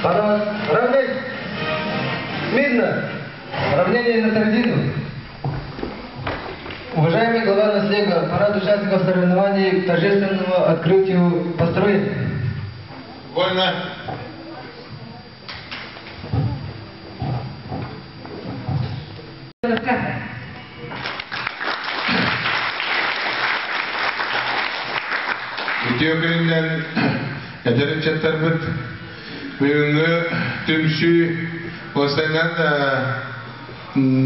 Пора равнять! Мирно! Равнение на середину! Уважаемый глава наслега, парад участников соревнований к торжественному открытию построен. Вольно. Үтүө күнүнэн эдэр ыччаттарбыт бүгүҥҥү түмсүү уостайынан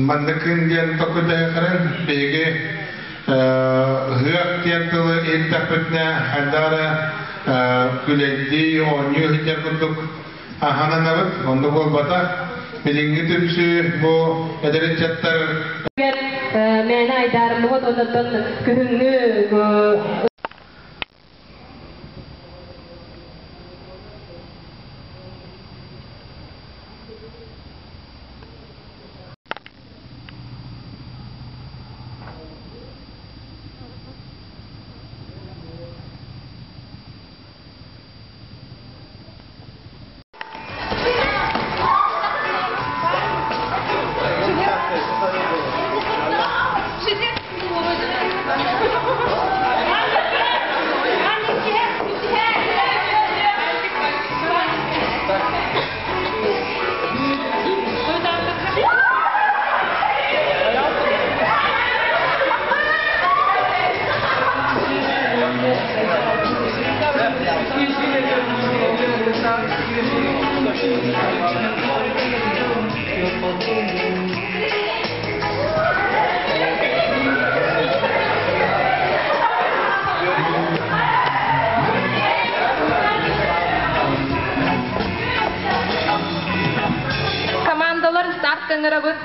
манныкын диэн токутайхарын биһиги ыһыах диэн тылы иһиттэхпитинэ хайдах эрэ күлэйдии оонньуу сылдьар курдук Аһананабыт, оннук буолбатах. Билиҥҥи түмсүү бу эдэр ыччаттар Мээнэ айдаарыммыт оннуттан күһүҥҥү Командалар старт кыҥырабыт.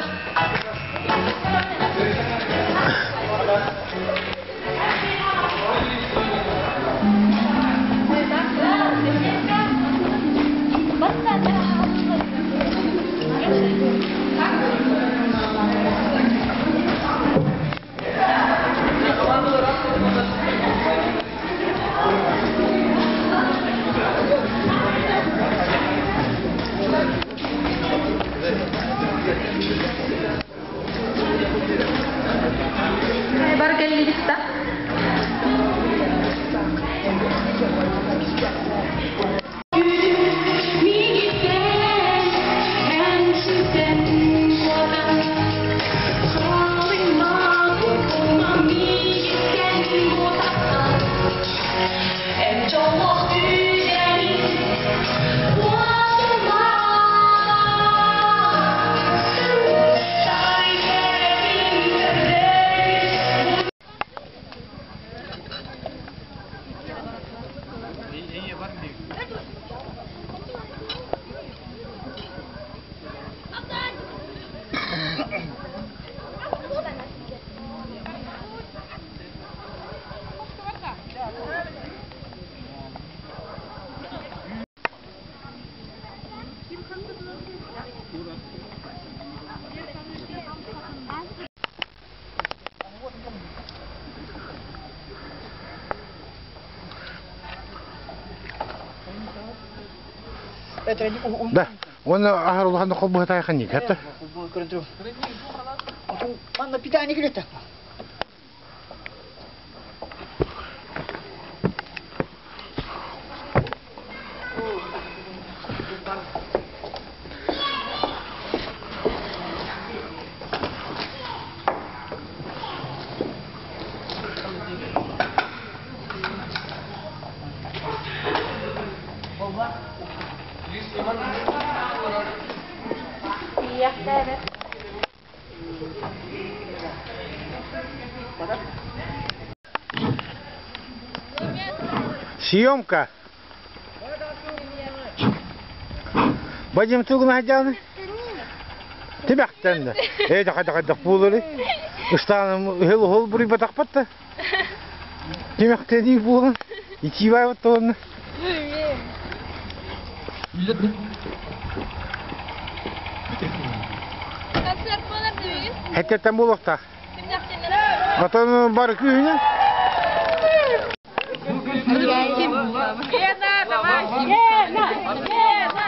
Бар кэллигит да? Да. Уонна аһар улахан холбуһа таайхан хатта. Манна питание килетте. Съемка. Бадим тугун хадьааны? Тибэхтэн да. Ээ да хайдах буолары. Ыстааным ыһыл уһул буруйбатахпат да. Тимэхтэнии буолан. Итиибаабыт туонна. Концерт буолар дии. Хэттэн буолуохтаах. Отон бары күүһүнэн. Лена, давай! Лена! Лена!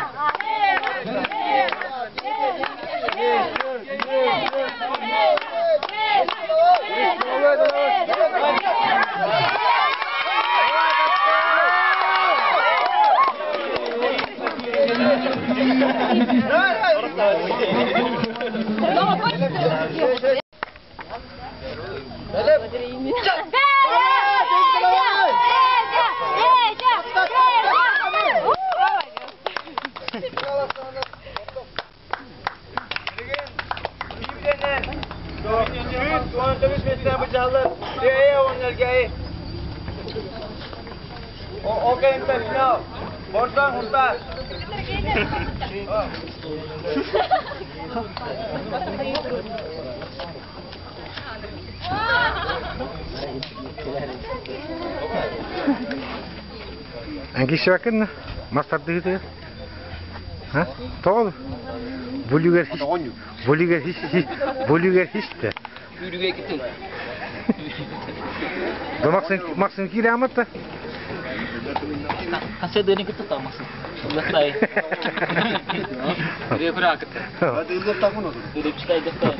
Ангишвакын мас тардыһыты. Ха? Тоҕо? Булюгер булюгер булюгер хисте. Күүрүгэ китин. Да Максим Максим кираматта. Хаса дөрин кытта та Максим. Улатай. Репра кытта. Репчитай дехта.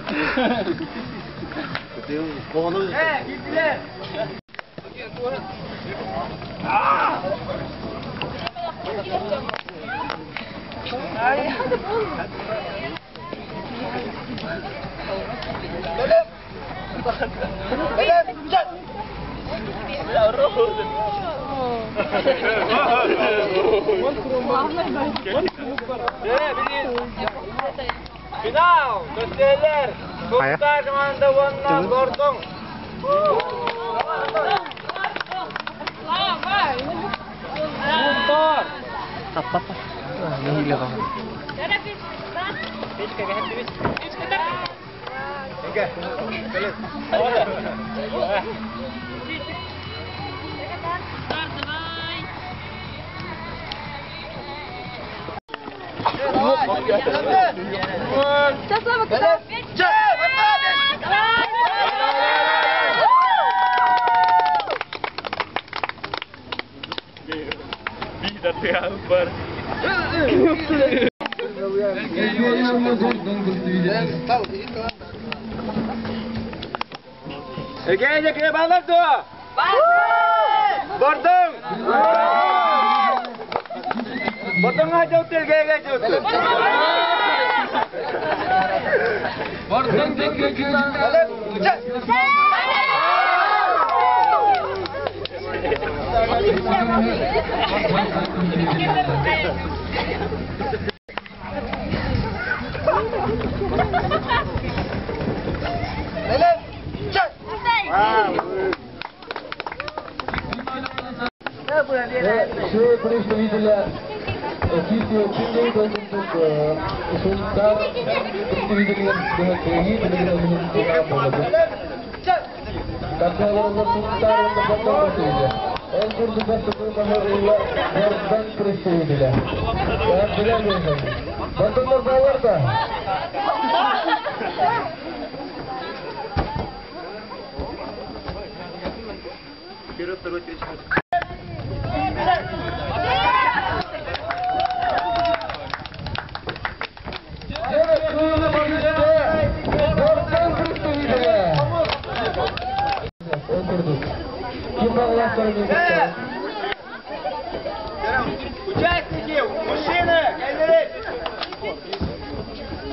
Final, gösteriler. Kurtar komanda ondan Gordon. Kurtar. Ege kire bağlar doğa. Gordon. Gordon ha jautel ge ge jautel. Gordon Все представителя эфирде күндей көзүмдүк сунтар представителер представителя. Бардондар балларда. Участники, мужчины,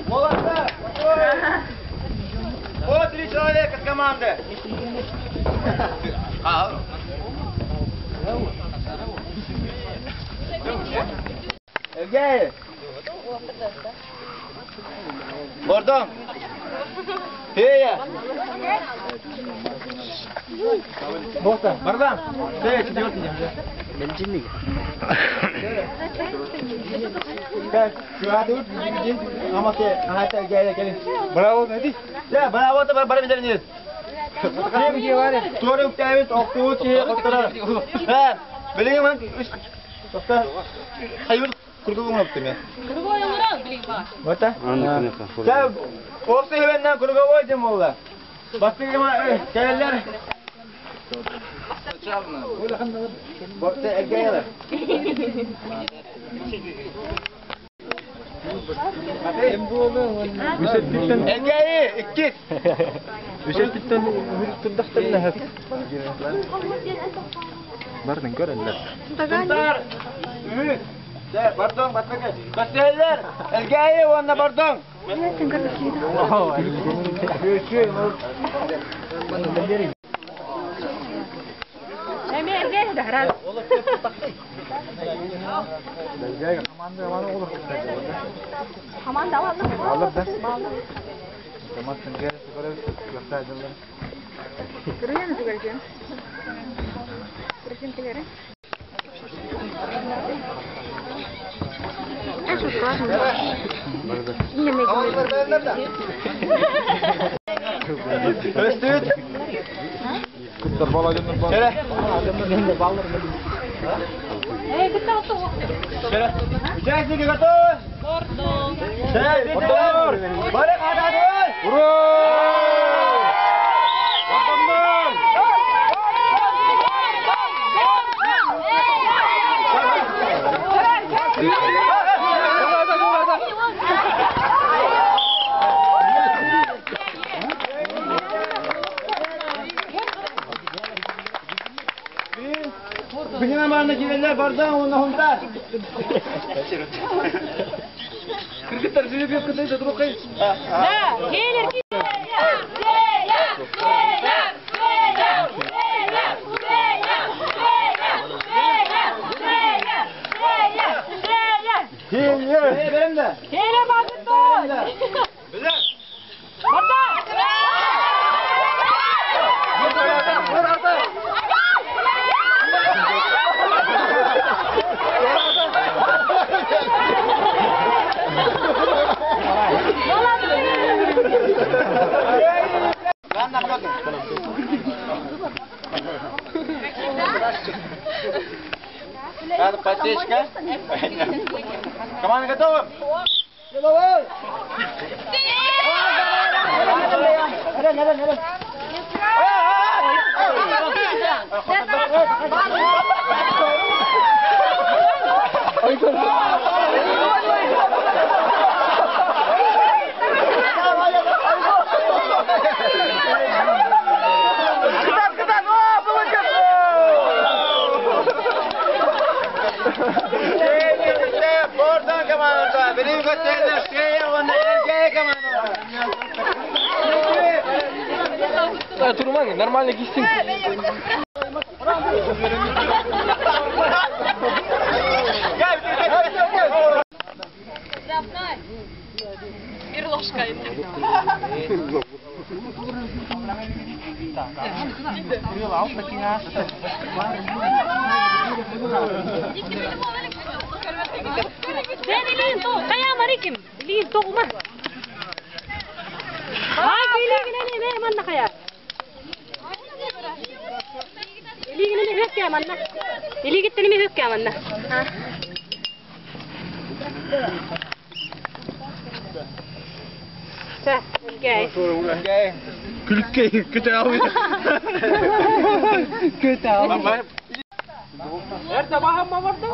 Молодцы! Вот три человека с команды. Евгений! Бордон! Фея! Бота, Бардам! Фея, четвертый день. Браво, Браво, Элгээйи, иккис. Үсэттиттэн турдахтарына Бардын көрөллөр. Сунтаар, үһүс. Бордоҥ, бастакы. Көрсүһэллэр. Элгээйи уонна Бордоҥ. Алыр да. Команда көрөбүз. Көстүбүт. Кыттар бала жөндөр бар. Şöyle. Şöyle. Участники готовы? Бордоң. Бары катадыбыз. Ура! Бордоңдор! Күнү кирелер Бордоң уонна Сунтаар. Кыргыздар жүрүп кытайда турукай. Да, келер Берем да. Келе багыты. Барда. Надо подсечка. Команда готова? Давай! Кытат, кытат! О, получился! Бордоҥ команда, Билим көстүлэр, Фея уонна Элгээйи команда. Турмаң, нормально кистин. Gel, gel, gel, gel. Bir ложка. Sen илин то, кая мариким. Илин то ума. Ay, илигин эне ме манна кая. Илигин эне хөккә манна. Илигит эне хөккә манна. Сә, окей. Күлүккө көтө албай. Көтө албай. Эрте бахамма бар да.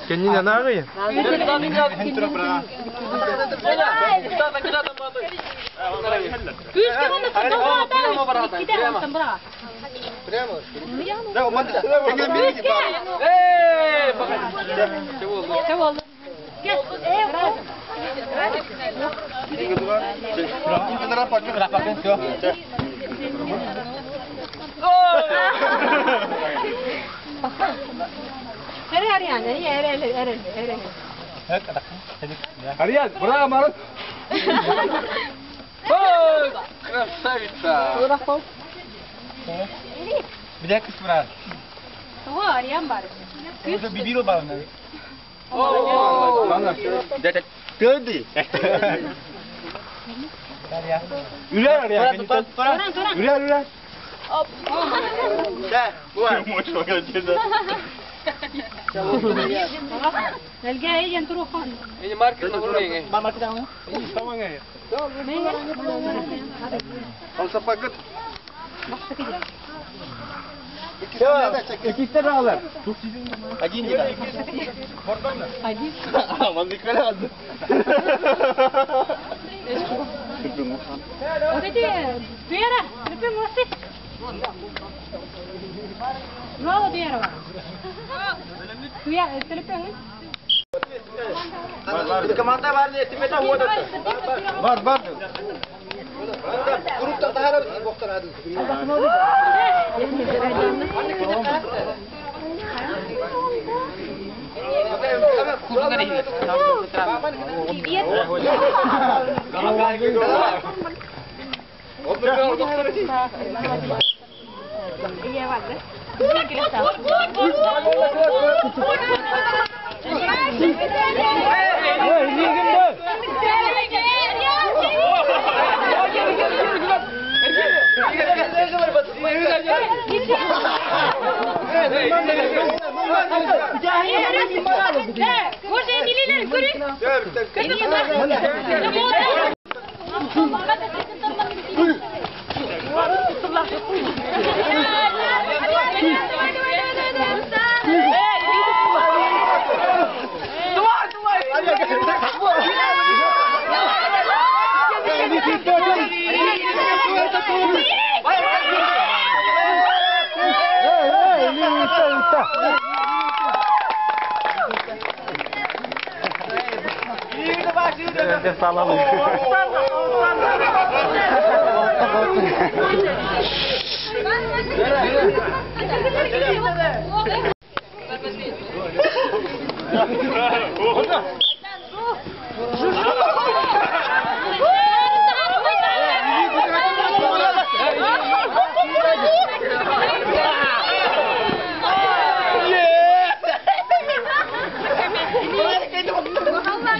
Кэннин анааҕый? Ариан, браво, Марат! Красавица! Где кыс брат? Тыды. Үрэр Ариан. Үрэр, үрэр. Иккиттер алар. Один не Один. Команда бар не тимете вот. Бар, бар. Группта тахара боктар адыл. Эй, илиигин бөр! Эй, эй, илиигин үтэ, үтэ.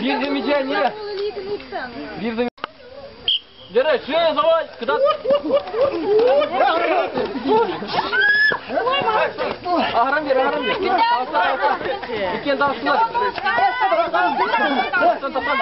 Bir замечание. Bir замечание. Дера, что давай, куда? Ахрам бер, ахрам бер. Иккен дауыстылар. Тоқтан, тоқтан.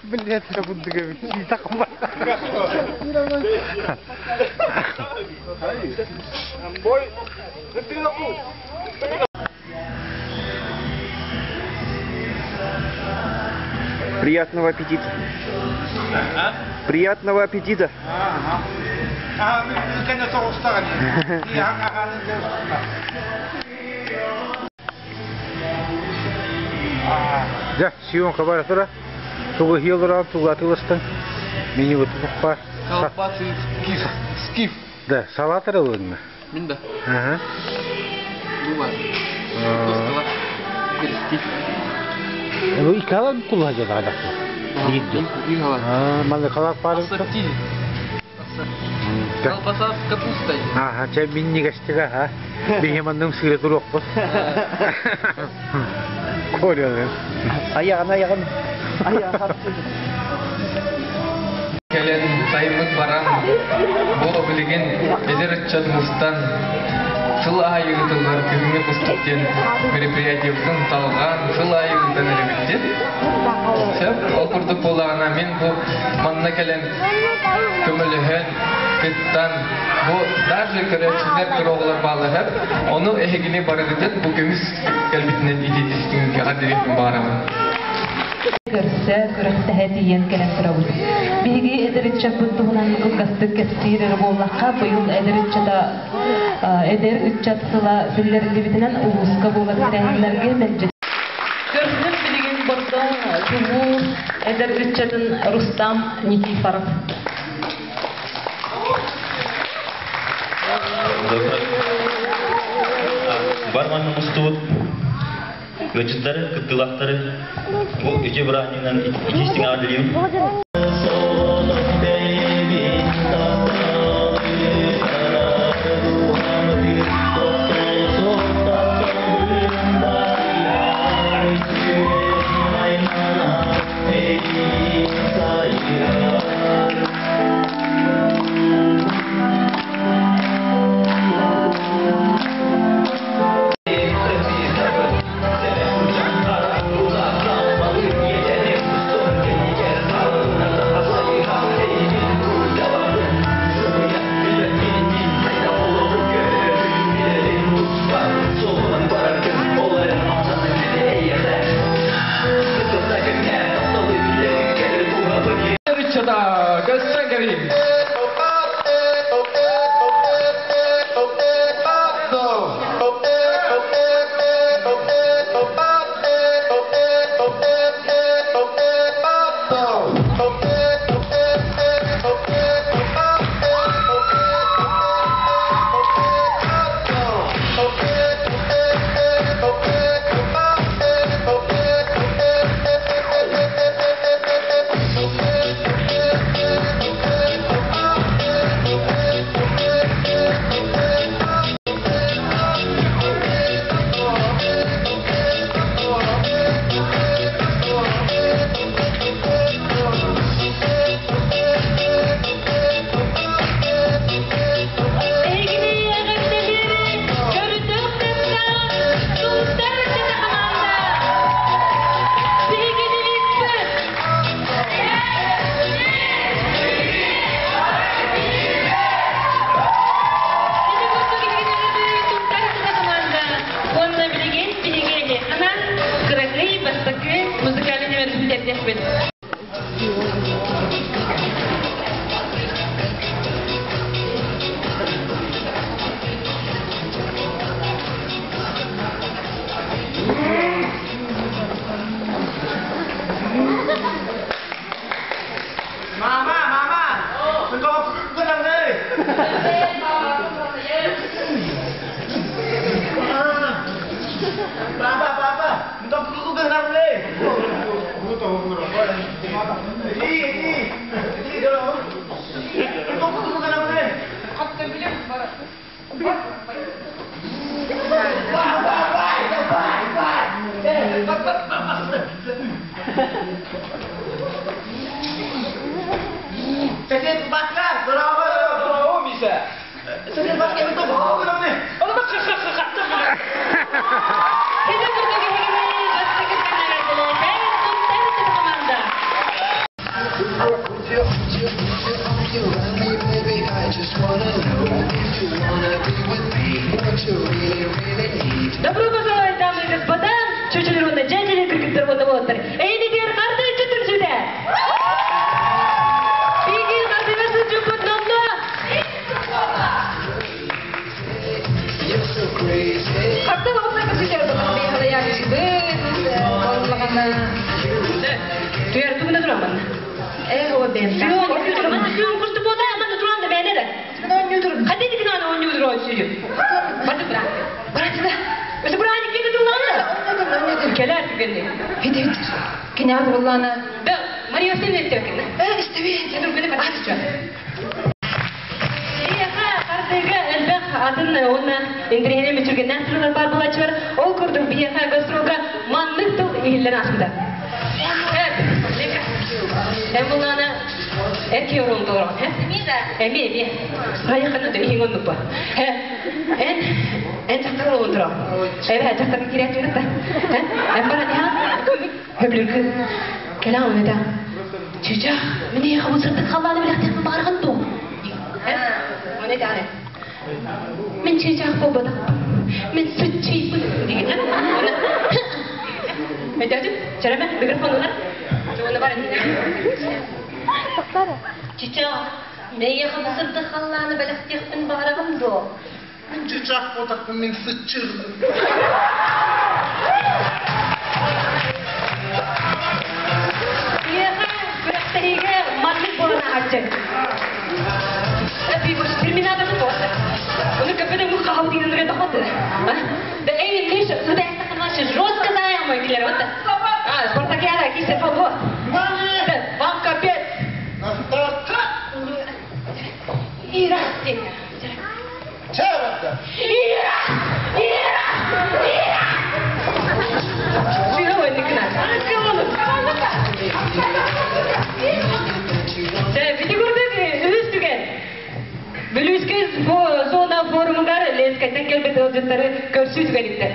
Блядь, я буду говорить, так Приятного аппетита. Приятного аппетита. Дьэ, съемка бара тура. Тугу хиэлуран тугу атыыластан. Мини бутуппа. Колбасы скиф. Скиф. Да, салат ылынна. Мин да. Ага. Бу бар. Бу икки кулла дьадада. Биир. Манна халат пары. Ассорти. Колбаса с капустой. Аха, чэ минньигэстигэ ха. Биһи манным сыыра туруохпут. Коля. Айаҕын айаҕын. Айаҕын. Кэлэн сайыммыт баран, бу билигин эдэр ыччат мустан сыл аайы ыытыллар күһүҥҥү кустук диэн мероприятиебытын салҕаан сыл аайы ыытан эрэбит диэн. Сөп, ол курдук буоллаҕына мин бу манна кэлэн көмөлөһөн, кыттан, бу даже көрөөччүлэр кыра оҕолор бааллар, ону эһигини барыгытын бу көмүс кэлбитинэн итиитистиҥҥэҕэ дириэхпин баҕарабын. Көрсө, күрэхтэһэ тиийэн кэлэн турабыт. Биһиги эдэр ыччаппыт туһунан кылгастык кэпсиир эрэ буоллахха, быйыл эдэр ыччата эдэр ыччат сыла биллэриллибитинэн улууска буолар тэрээһиннэргэ мэлдьи Көрсүн билигин Бордоҥ тумуу эдэр ыччатын Рустам Никифоров. Барман мустубут Ыалдьыттары, кыттыылаахтары бу үтүө бырааһынньыгынан итии эҕэрдэлиибин. Көстөн кэлин. Эһигини эҕэрдэлиири көрүтүөх кытта сулустар ыччата хамаанда! Биһиги девизпит! Ити курдук эһигини сулустар ыччата хамаанда уонна билигин биһиги эһиэхэ кыракый бастакы музыкальный нүөмэрбитин тиэрдиэхпит. Мама, мама! Папа, папа! Ити курдук эһигини бастакы эҕэрдэлээтэ сулустар ыччата хамаанда! Добро пожаловать, дамы и господа, чүчүлөр уонна дьээдьэлэр кыргыттар уонна уолаттар. Эйинигээр харды ыччат түмсүүтүн тугуна туран манна? Э, о бэм. Сүүн кусту буота манна туран да бээнэ да. Хадди дикнан оонньуу туран сүйү. Барды бра. Братина. Өсө браник кеге туллаана. Келер түгенни. Хит хит. Киняг буллана. Да, Мария Васильевна истебекин. Э, истеби. Dur beni kaçacağım. Иэхэ хардыга элбэх атын уонна интириэһинэй мүччүргэннээх сырыылар баар буолааччылар. Ол курдук биһиэхэ гастролга маннык тыл иһиллэн ааспыта. Эн буллаана эр киһи оруолун толороҕун, һэ? Эмиэ, эмиэ. Хайаххына да иһиҥ оннук ба. Һэ, эн эн дьахтар оруолун тураҕын. Эбээ, дьахтарга киирээччиҥ кытта. Һэ, эн баран иһэҕин. Хөблүргү. Кэлэҕин үнэтэ. Чычах, мин эйиэхэ бу сырдык халлааны билэхтиэхпин баҕаргын дуо? Оны этэҕин. Мин чыычаах буолбатахпын. Мин сыччыйбын дигин. Өйдөөтүм? Чэрэмэ, микрофон ылар. Уонна бар Чычаах, мин эйиэхэ бу сырдык халлааны бэлэхтиэхпин баҕараҕын дуо? Мин чычаах буолтахпын, мин сыччыырбын. Биһиэхэ күрэхтэһиигэ маннык буолан ааһааччы. Терминатор туоста. Оны көпөдө му хахау деген үрө тохоты. Да эй, Миша, сюда я жестко заем мой килер, вот. А, спартакиада, кисе фабо. Вам капец. На старт! Ира, Чавата! Ира! Ира! Ира! Сыра ойныкына. Бити көрдүк үһүс түгэн. Бүлүүскэ зона форумугар Ленскайтан кэлбит ыалдьыттары көрсүү түгэниттэр.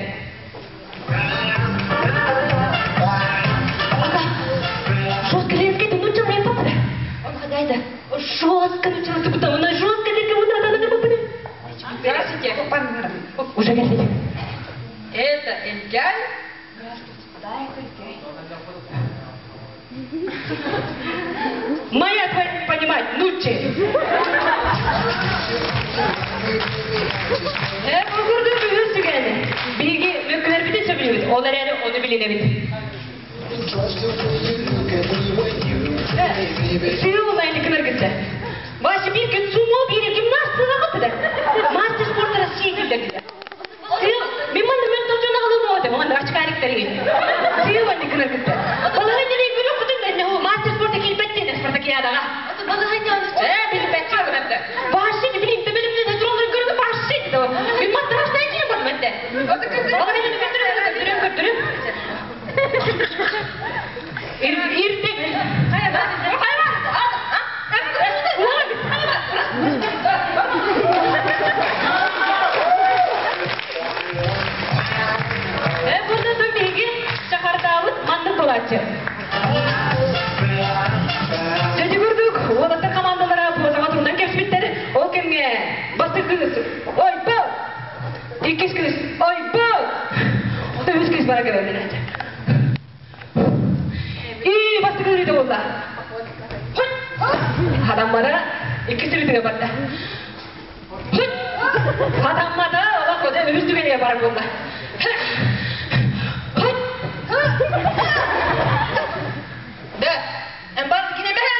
Жестко Ленскай тунуччал мен папада. Он хозяйда. Жестко началось, будто она жестко Здравствуйте. Уже келди. Это Эльгай? Здравствуйте. Да, это Эльгай. Моя твоя не понимать, нуччи. Э, бу курдук үһүс түгэн. Биһиги мөккүлэрбитин сөбүлүүбүт, ол эрээри ону билинэбит. Сыыллайны кынаргытта. Вася биир күн сумо биир гимнастикаға кыттыда. Мастер спорта России киллэрдилэр. Сыыл, мин манна мөт толжон аҕалым оҕо манна очкариктарыгын. Сыыллайны кынаргытта. Балаһынньаны күрүк кутун да мастер спорта киирбэттин спартакиадаҕа. Э, билбэтчи огнатта. Башын билим, төбелимне дроннор көрүгү башын. Мин маттараштай киирим бар мәтте. Балаһынньаны көрдүрүм, көрдүрүм, көрдүрүм. Иртебил. Э, бunda tüm биһиги чакартаабыт маннык буолааччы. Дьэдьи курдук, уолаттар командалара позаға турунан кэпсибиттэр, ол кэмҥэ бастакы кыыс ой бу, иккис кыыс ой бу, үһүс кыыс бара кэлэн И бастакы үрүтэ буолла. Хатаммада иккис үрүтүгэ барда. Хатаммада олох көтө үһүс түгэнигэ барар буолла. Да, эмбар кине бэһэ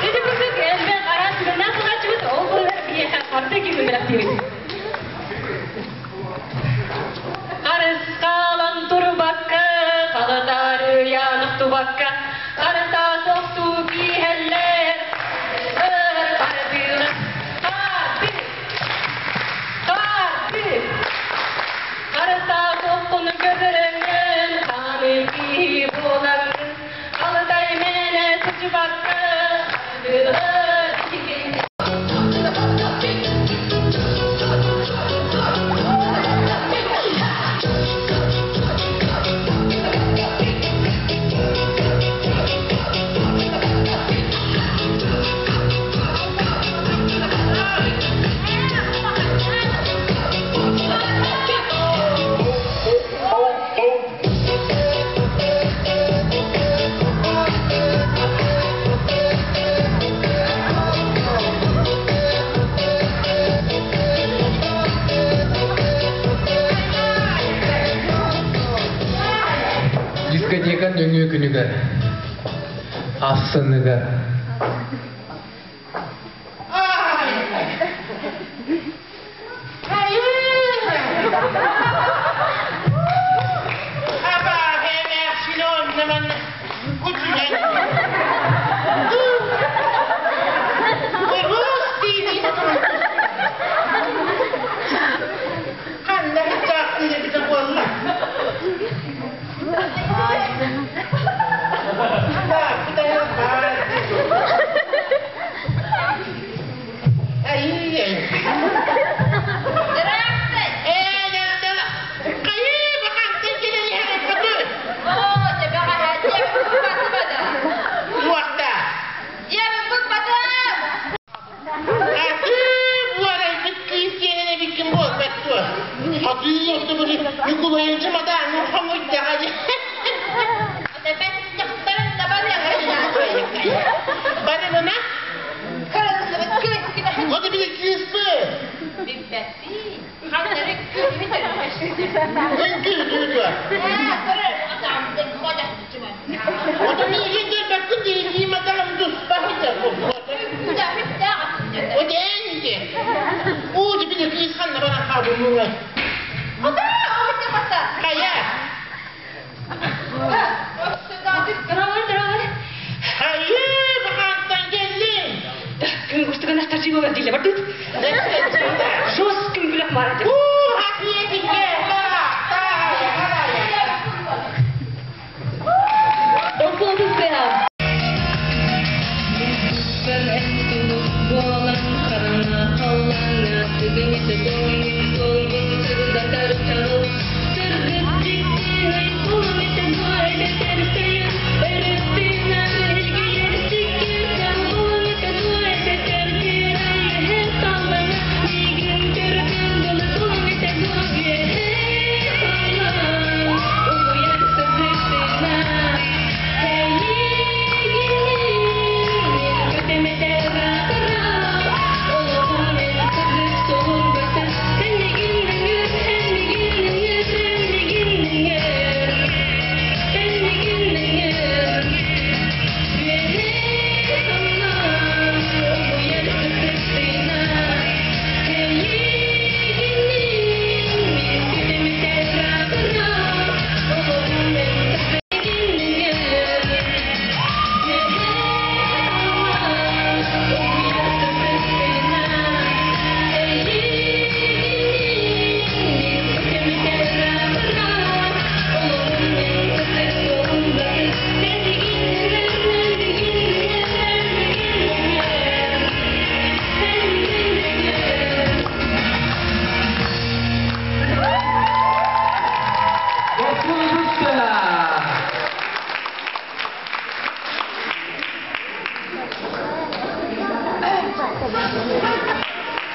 Ити курдук элбэх араас түгэннээх буолааччыбыт, ол быыһыгар биһиэхэ харды киһи бэлэхтиибит. Харысхалан турбакка, халатаарыйан охтубакка, харата тохтуу кииһэллэр, хардыылар, харды, харды, харата тохтуну көрөрөҥҥүн, хааны киһи буолаҥҥын, халытай мээнэ сылдьыбакка, хардыылар. Дискотека нөҥүө күнүгэр, ахсыныгар.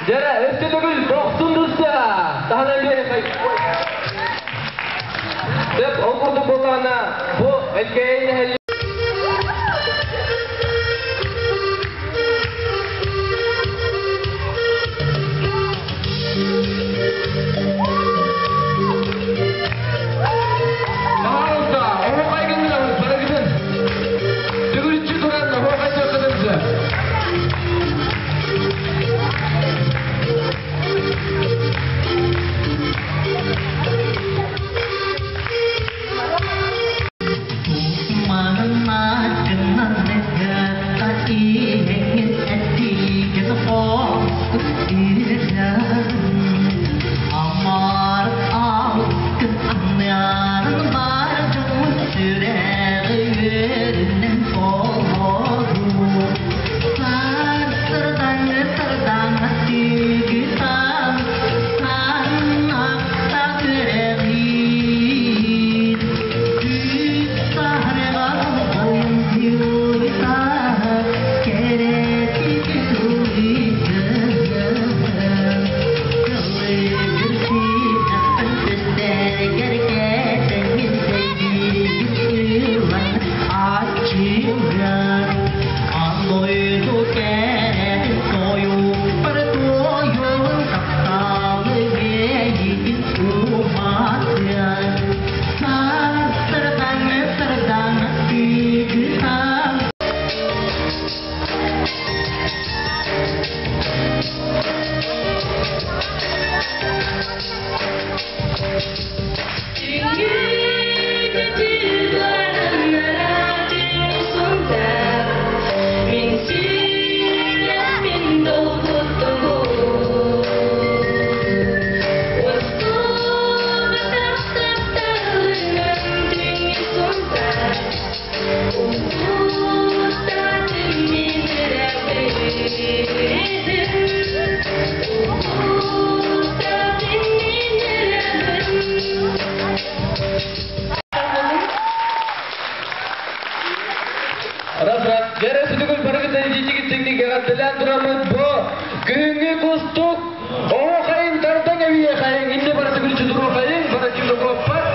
Дьэрэ, өссө төгүл дохсун дуста! Таһынан биэрэхэй. Сөп, ол курдук буоллаҕына, бу Элгээйи нэһилиэк Пожалуйста, оһуохай гыннырабыт барыгытын. Төгүрүччү туран оһуохай тыаххытын эҕэрдэлээн тураммыт бу күһүҥҥү кустук оһуохайын тардан эбиэхэйиҥ, иннэ барыта күлүчү туруохайыҥ, бары ким да куоппат.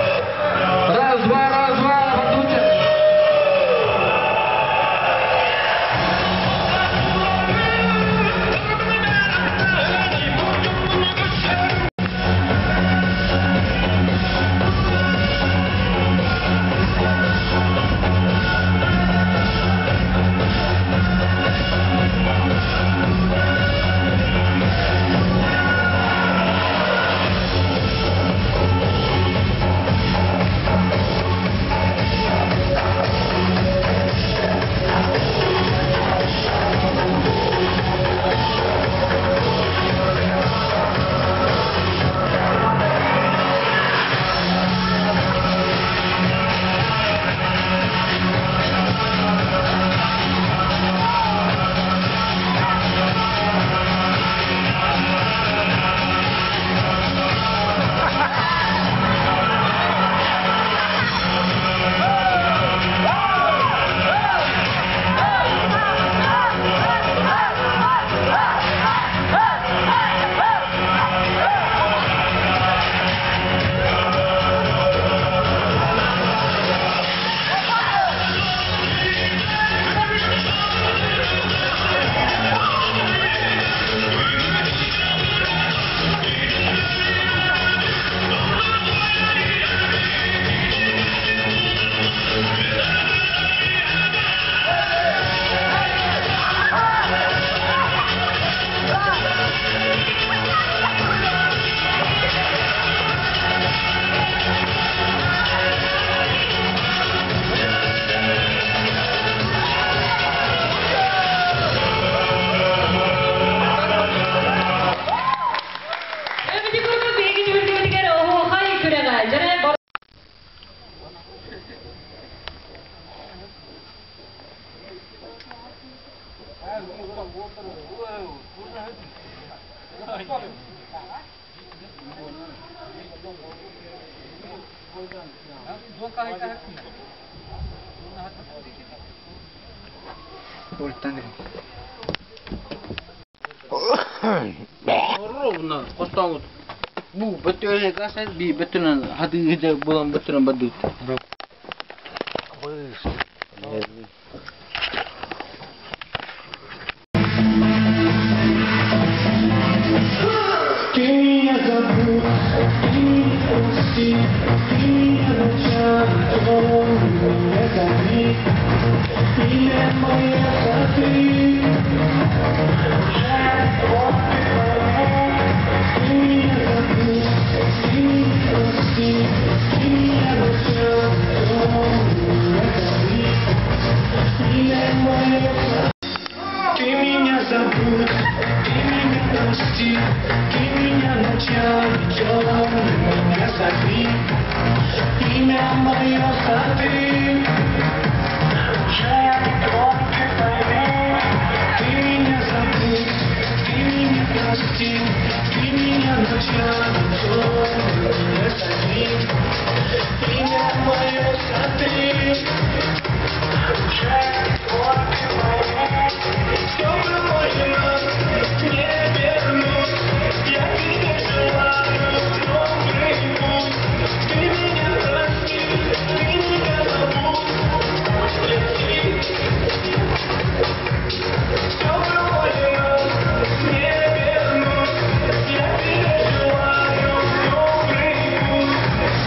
Раз, два, раз, два, Батуча. Эбити курдук биһиги түһүлгэбитигэр оһуохай күрэҕэ дьэрэ Бу бөттүнэн би бөттүнэн хатыгыда булан бөттүнэн бардыт. Ты меня забудь, ты меня прости, ты меня ночами не зови, имя мое сотри. Уже вот ты пойми, ты меня забудь, ты меня прости, ты меня ночами не зови, имя мое сотри. Ты меня забудь, ты меня прости, ты меня ночами темными не зови, имя мое сотри. Уже не твой, ты пойми, ты меня забудь, ты меня прости, ты меня ночами темными не зови, имя мое сотри. Уже не твой, ты пойми, все пройдено, не вернуть. Я тебе желаю добрый путь. Ты меня прости, ты меня забудь. Лети. Все пройдено, не вернуть. Я тебе желаю добрый путь.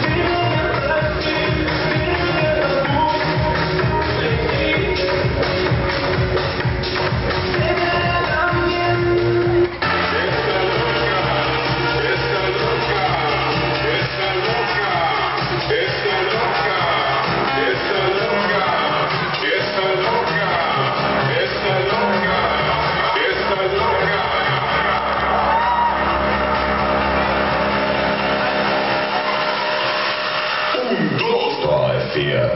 Ты меня прости, ты меня забудь. Лети. Севера мне. Un, dos, drei, vier.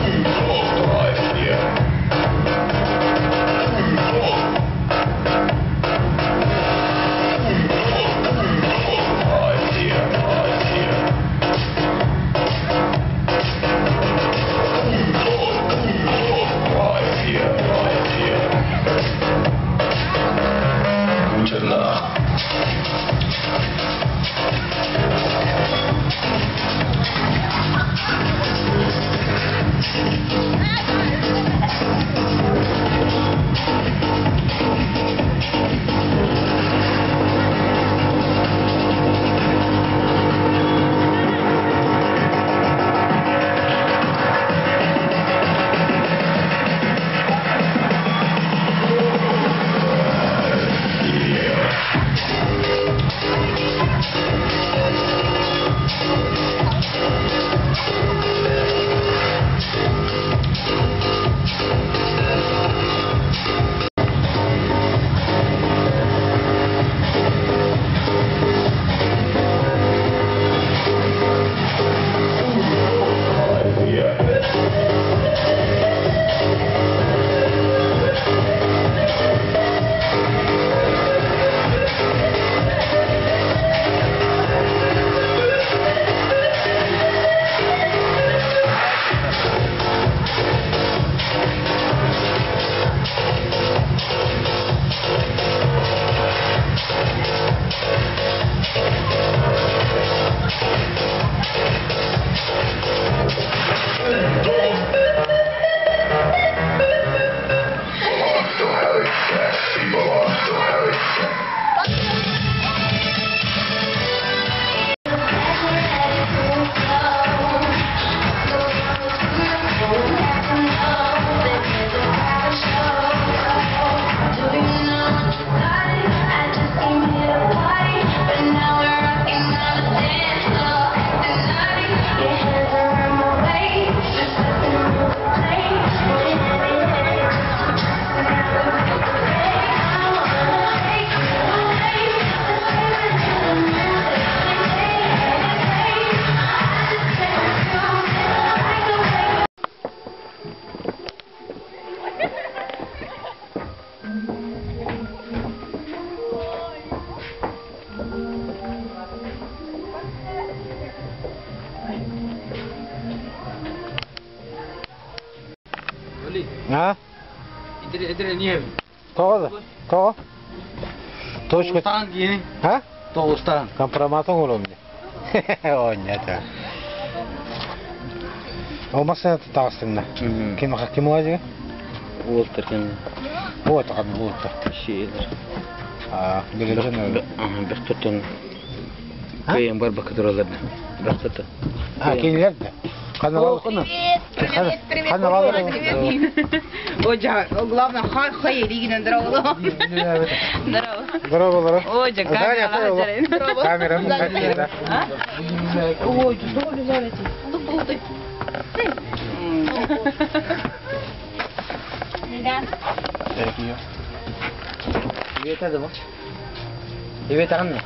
Un, dos, drei, vier. Un, dos. Un, dos, un, dos, drei, vier, drei, vier. А? Эдэр не Тоҕо да? Тоҕо? Точка. Тоҕустаан киһи. А? Тоҕустаан. Компромат оҥоруом дии. Оонньоото. Ол массыына таҕыстыҥна. Ким ким уазига? Уолтар кем. Вот хан уолтар. Шиэлэр. А, билежен. Бөхтөртөн кыйын бар бакыдыралар. Бөхтөртөн. А, кинилер да. Канал. Привет, привет, привет. Привет. Ой, главное, хай хай ригинен здорово. Здорово. Здорово, здорово. Ой, камера. Камера, да. Ой, здорово, здорово. Привет, Адам. Привет, Анна.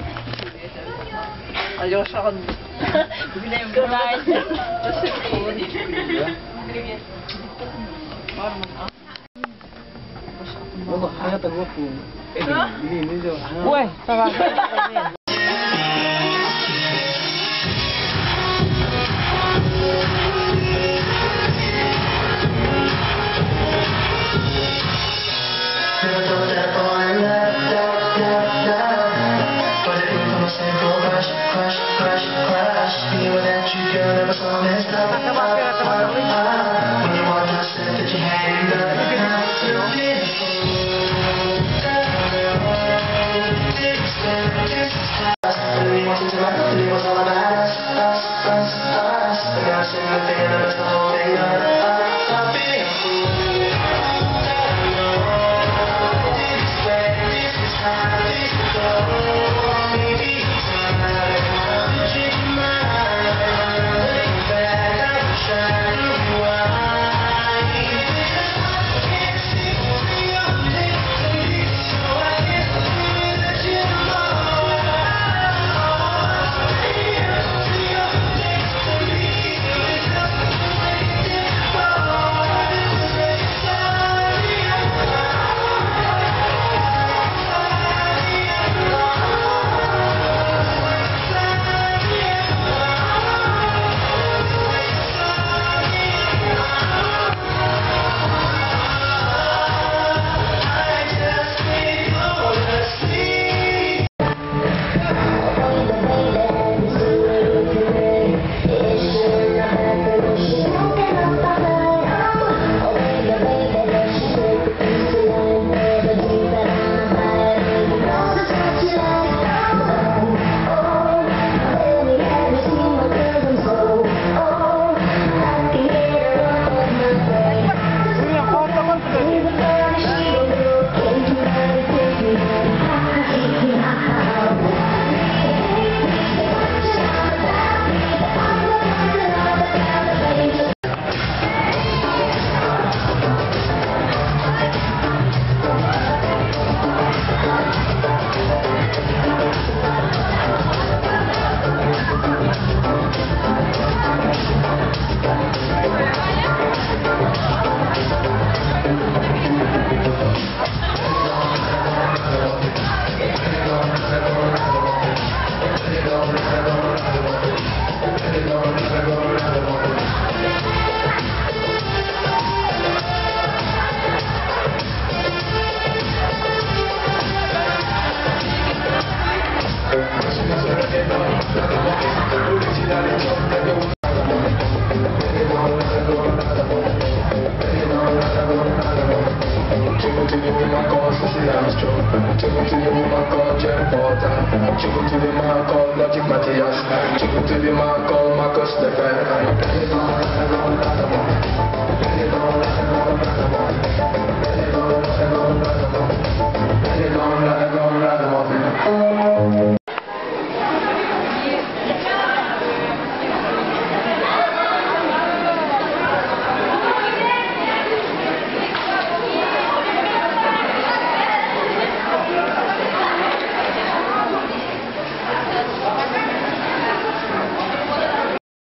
Алеша, он. Привет. والله حياتك وقت Ой, давай.